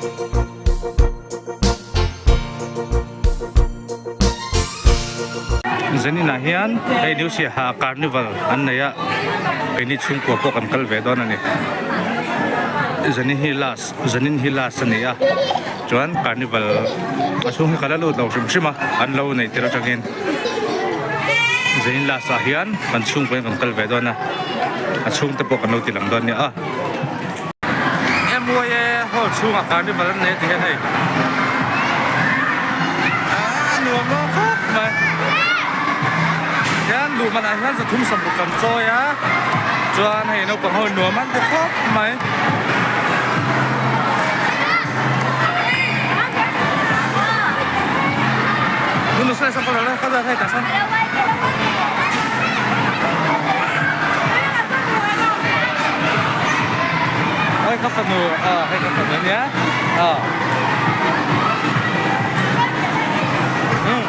Zaninah hian hei New Siaha Carnival an nei a, keini chhungkua pawh kan kal ve dawn a ni. Zanin hi last zanin hi last a ni a, chuan Carnival a chhung hi ka la lut lo hrim hrim a, an lo neih tir atangin zanin last ah hian kan chhungkua in kan kal ve dawn a, a chhungte pawh kan lo ti lang dawn nia a. MYA hall chhungah carnival an nei a ti hian hei a nuam lo khawp mai hian luh manah hian zathum sawmruk kan chawi a chuan hei naupang ho nuam an ti khawp mai. Hei ka fanu ah hei ka fanu ania ah umm.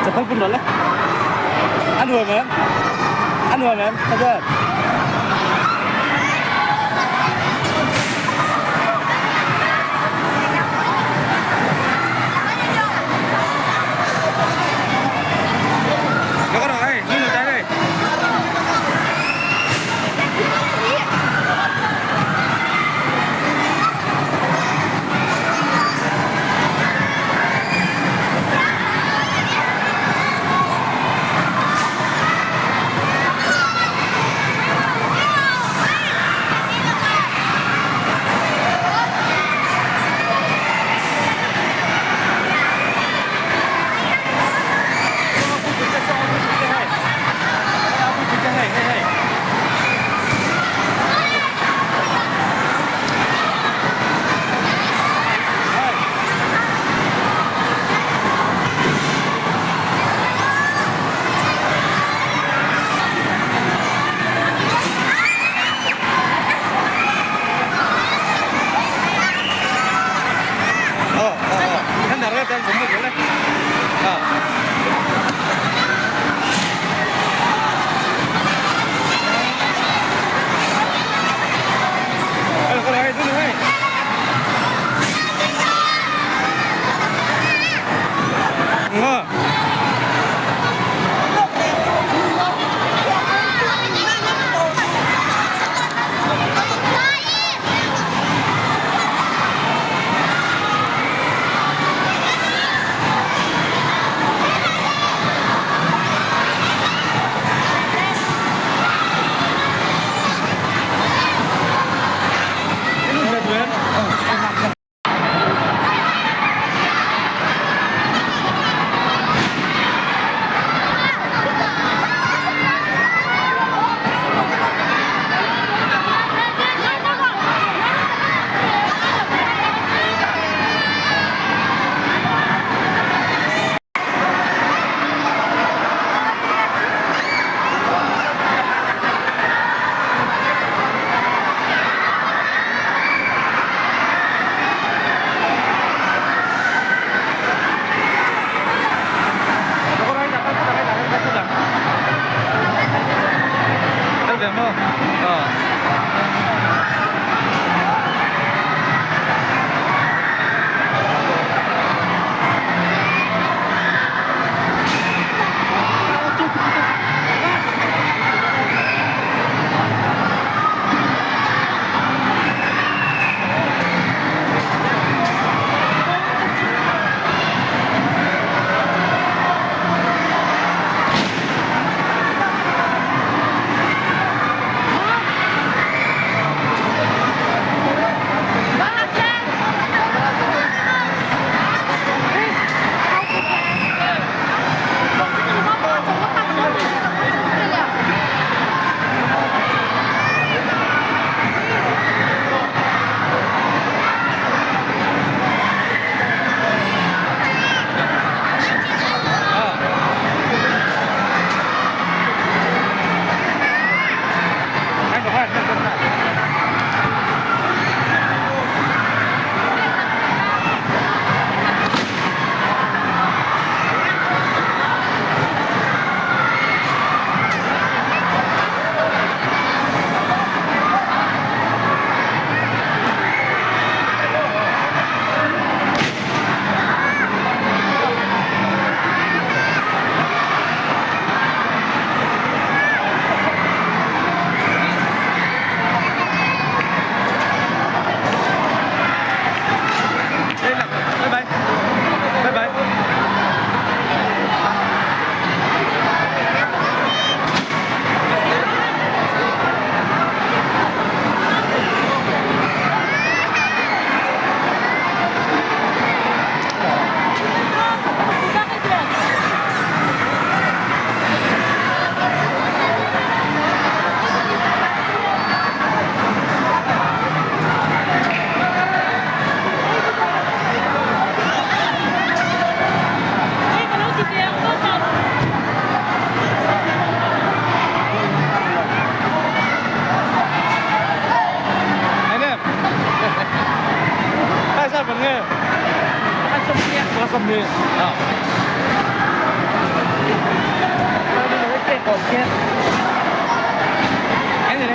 Chapal pun rawh le. A nuam em? A nuam em? Ka dad. ve maw? Aw. Bye bye. Bye bye.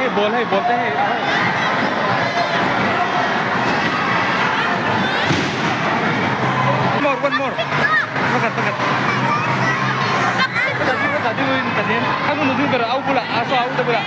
Hei ball hei ball te hei. One more one more. Pakhat pakhat. Pakhat ding in tanin. Khamu nu ding ber au bula aso au te bula.